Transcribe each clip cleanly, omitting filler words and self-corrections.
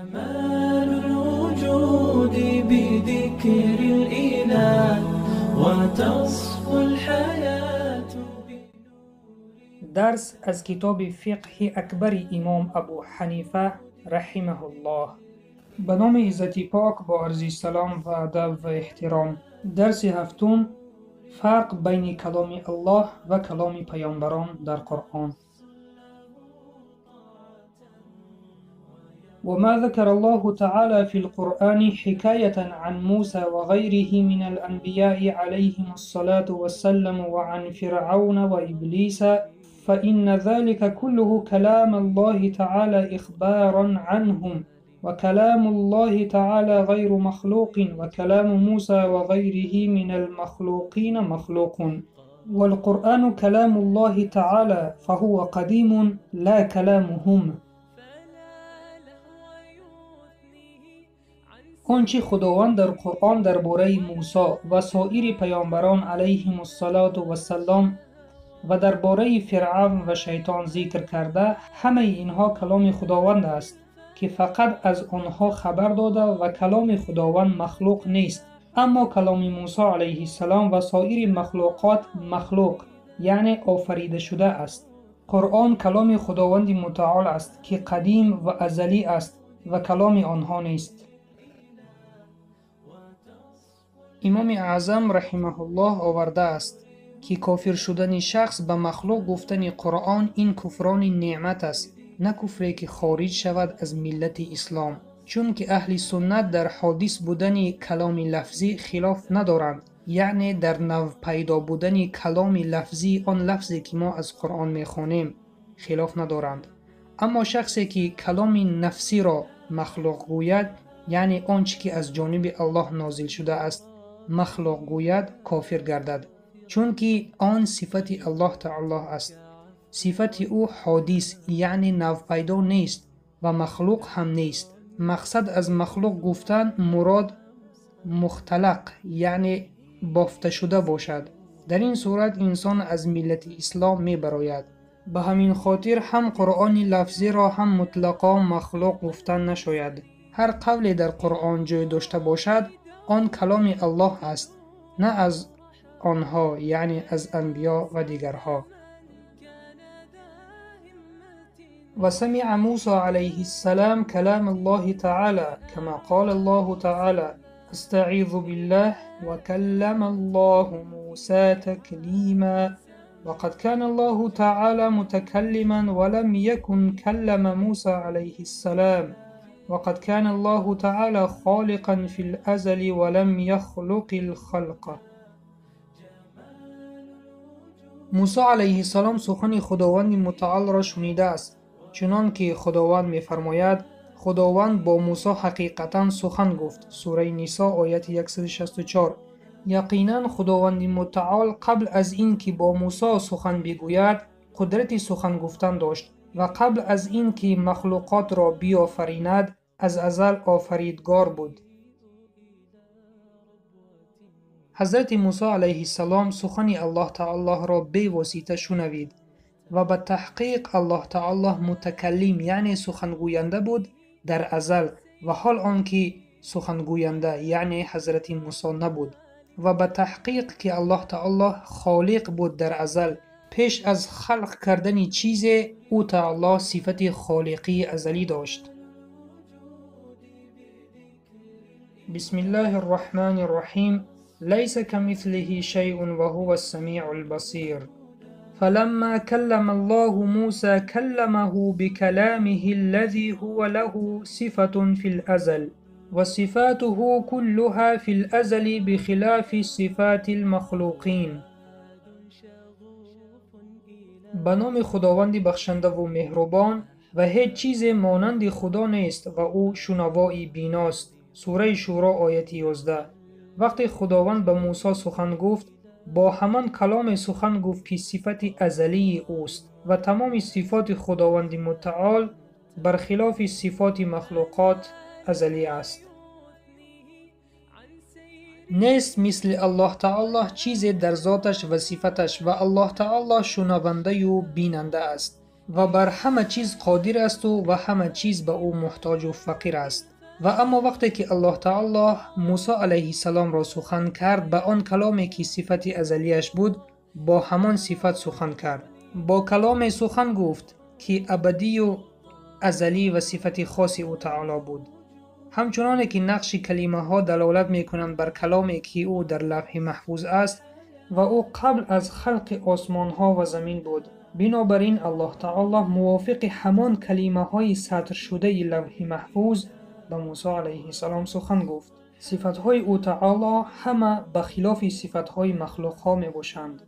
جمال الوجود بذكر الإله وتصفو الحياة. درس از کتاب فقه اکبر امام ابو حنیفه رحمه الله. به نام عزت پاک با عرض سلام و ادب و احترام. درس هفتم، فرق بین کلام الله و کلام پیامبران در قرآن. وما ذكر الله تعالى في القرآن حكاية عن موسى وغيره من الأنبياء عليهم الصلاة والسلام وعن فرعون وإبليس، فإن ذلك كله كلام الله تعالى إخبارا عنهم، وكلام الله تعالى غير مخلوق، وكلام موسى وغيره من المخلوقين مخلوق، والقرآن كلام الله تعالى فهو قديم لا كلامهم. آنچه خداوند در قرآن درباره موسی و سایر پیامبران علیهم الصلاة والسلام و درباره فرعون و شیطان ذکر کرده، همه اینها کلام خداوند است که فقط از آنها خبر داده و کلام خداوند مخلوق نیست. اما کلام موسی علیه السلام و سایر مخلوقات مخلوق یعنی آفریده شده است. قرآن کلام خداوند متعال است که قدیم و ازلی است و کلام آنها نیست. امام اعظم رحمه الله آورده است که کافر شدن شخص به مخلوق گفتن قرآن این کفران نعمت است، نه کفری که خارج شود از ملت اسلام، چون که اهل سنت در حادث بودن کلام لفظی خلاف ندارند، یعنی در نو پیدا بودن کلام لفظی، آن لفظی که ما از قرآن میخوانیم، خلاف ندارند. اما شخصی که کلام نفسی را مخلوق گوید، یعنی آنچه که از جانب الله نازل شده است مخلوق گوید، کافر گردد، چون که آن صفت الله تعالی است. صفت او حادث یعنی نو پیدا نیست و مخلوق هم نیست. مقصد از مخلوق گفتن مراد مختلق یعنی بافته شده باشد. در این صورت انسان از ملت اسلام می براید. به همین خاطر هم قرآن لفظی را هم مطلقا مخلوق گفتن نشاید. هر قول در قرآن جای داشته باشد آن کلام الله است، نه از آنها یعنی از انبیا و دیگرها. و سمع موسى عليه السلام كلام الله تعالى كما قال الله تعالى: استعيذ بالله وكلم الله موسى تكليما. وقد كان الله تعالى متكلما ولم يكن كلم موسى عليه السلام، وقد كان الله تعالى خالقا في الأزل ولم يخلق الخلق. موسی علیه السلام سخن خداوند متعال را شنیده است، چنان که خداوند می‌فرماید: خداوند با موسی حقیقتا سخن گفت. سوره نساء آیت 164. یقینا خداوند متعال قبل از این که با موسی سخن بگوید قدرت سخن گفتن داشت و قبل از این که مخلوقات را بیافریند از ازل آفریدگار بود. حضرت موسی علیه السلام سخن الله تعالی را بی واسطه شنوید و به تحقیق الله تعالی متکلم یعنی سخنگوینده بود در ازل، و حال آنکه سخنگوینده یعنی حضرت موسی نبود، و به تحقیق که الله تعالی خالق بود در ازل، پیش از خلق کردن چیز او تعالی صفت خالقی ازلی داشت. بسم الله الرحمن الرحیم. لیس کمثله شیء وهو السمیع البصیر. فلما كلم الله موسى كلمه بكلامه الذي هو له صفة في الأزل، وصفاته كلها في الأزل بخلاف صفات المخلوقين. به نام خداوند بخشنده و مهربان. و هیچ چیز مانند خدا نیست و او شنوای بیناست. سوره شورا آیت 11. وقتی خداوند به موسی سخن گفت، با همان کلام سخن گفت که صفت ازلی اوست و تمام صفات خداوند متعال برخلاف صفات مخلوقات ازلی است. نیست مثل الله تعالی چیزی در ذاتش و صفتش، و الله تعالی شنونده و بیننده است. Ва бар ҳама чиз қодир асту ва ҳама чиз ба ӯ муҳтоҷу фақир аст. Ва аммо вақте ки Аллоҳ таоло Мусо алайҳиссаломро сухан кард, ба он каломе ки сифати азалияш буд, бо ҳамон сифат сухан кард. Бо каломе сухан гуфт, ки абадию азалӣ ва сифати хоси ӯ таоло буд. Ҳамчуноне ки нақши калимаҳо далолат мекунанд бар каломе ки ӯ дар лавҳи маҳфуз аст ва ӯ қабл аз халқи осмонҳо ва замин буд. Бинобар ин Аллоҳ таоло мувофиқи ҳамон калимаҳои сатршудаи лавҳи маҳфуз ба Мусо алайҳиссалом сухан гуфт. Сифатҳои ӯ таоло ҳама ба хилофи сифатҳои махлуқҳо мебошанд.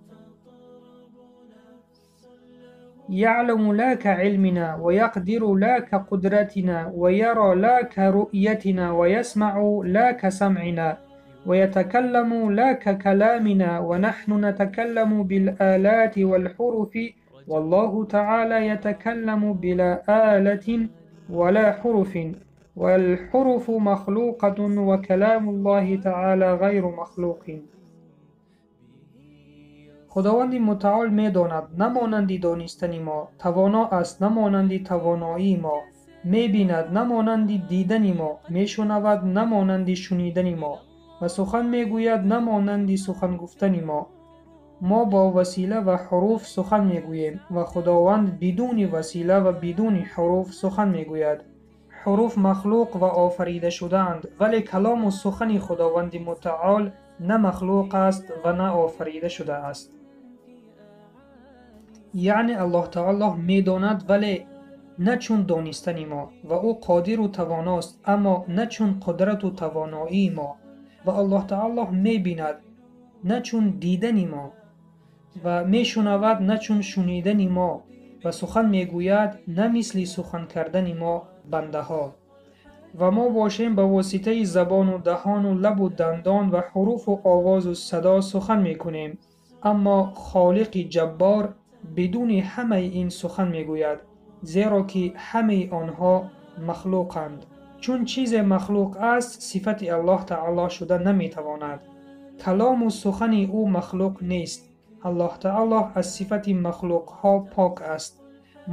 يعلم لا كعلمنا ويقدر لا كقدرتنا ويرى لا كرؤيتنا ويسمع لا كسمعنا ويتكلم لا ككلامنا ونحن نتكلم بالآلات والحروف والله تعالى يتكلم بلا آلة ولا حرف والحرف مخلوقة وكلام الله تعالى غير مخلوق. Худованди мутаол медонад, на монанди донистани мо, тавоно аст, на монанди тавоноии мо, мебинад, на монанди дидани мо, мешунавад, на монанди шунидани мо ва сухан мегӯяд, на монанди сухан гуфтани мо. Мо бо васила ва ҳуруф сухан мегӯем ва Худованд бидуни васила ва бидуни ҳуруф сухан мегӯяд. Ҳуруф махлуқ ва офарида шудаанд, вале калому сухани Худованди мутаол на махлуқ аст ва на офарида шудааст. Яъне Аллоҳ таоло медонад, вале на чун донистани мо, ва ӯ қодиру тавоност, аммо на чун қудрату тавоноии мо. Ва Аллоҳ таоло мебинад, на чун дидани мо, ва мешунавад, на чун шунидани мо, ва сухан мегӯяд, на мисли сухан кардани мо бандаҳо. Ва мо бошем ба воситаи забону даҳону лабу дандон ва ҳуруфу овозу садо сухан мекунем, аммо Холиқи Ҷаббор бидуни ҳамаи ин сухан мегӯяд, зеро ки ҳамаи онҳо махлуқанд. Чун чизе махлуқ аст, сифати Аллоҳ таоло шуда наметавонад. Калому сухани ӯ махлуқ нест. Аллоҳ таоло аз сифати махлуқҳо пок аст.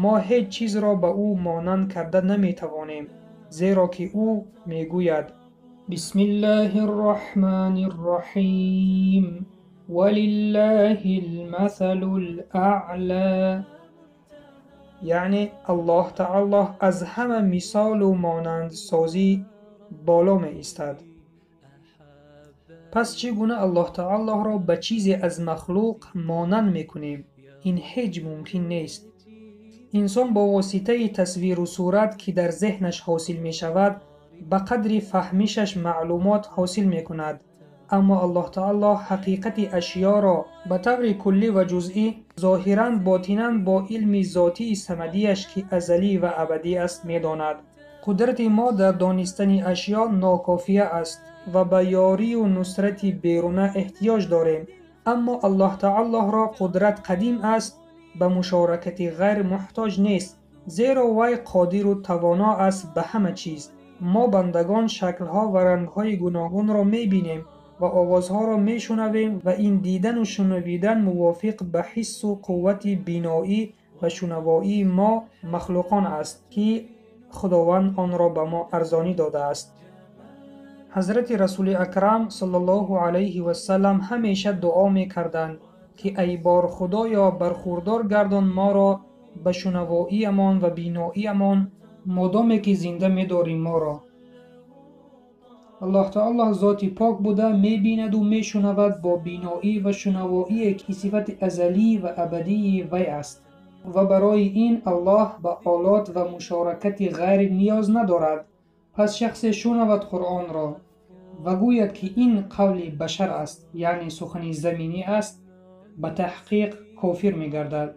Мо ҳеҷ чизро ба ӯ монанд карда наметавонем, зеро ки ӯ мегӯяд: Бисмиллаҳи рраҳмани рраҳим валиллаҳи лмасалу лаъла. Яъне Аллоҳ таоло аз ҳама мисолу монандсозӣ боло меистад. Пас чӣ гуна Аллоҳ таолоро ба чизе аз махлуқ монанд мекунем? Ин ҳеҷ мумкин нест. Инсон бо воситаи тасвиру сурат, ки дар зеҳнаш ҳосил мешавад, ба қадри фаҳмишаш маълумот ҳосил мекунад. Аммо Аллоҳ таоло ҳақиқати ашёро ба таври куллӣ ва ҷузъӣ, зоҳиран ботинан бо илми зотии самадияш, ки азалӣ ва абадӣ аст, медонад. Қудрати мо дар донистани ашё нокофия аст ва ба ёрию нусрати беруна эҳтиёҷ дорем. Аммо Аллоҳ таолоро қудрат қадим аст, ба мушоракати ғайр муҳтоҷ нест, зеро вай қодиру тавоно аст ба ҳама чиз. Мо бандагон шаклҳо ва рангҳои гуногунро мебинем ва овозҳоро мешунавем ва ин дидану шунавидан мувофиқ ба ҳиссу қуввати биноӣ ва шунавоии мо махлуқон аст, ки Худованд онро ба мо арзонӣ додааст. Ҳазрати Расули Акрам саллаллоҳу алайҳи вассалам ҳамеша дуо мекарданд, ки ай бор Худоё, бархурдор гардон моро ба шунавоиямон ва биноиямон, модоме ки зинда медорӣ моро. Аллоҳ таоло зоти пок буда мебинаду мешунавад бо биноӣ ва шунавоие, ки сифати азалӣ ва абадии вай аст. Ва барои ин Аллоҳ ба олот ва мушоракати ғайр ниёз надорад. Пас шахсе шунавад Қуръонро ва гӯяд, ки ин қавли башар аст, яъне сухани заминӣ аст, ба таҳқиқ кофир мегардад.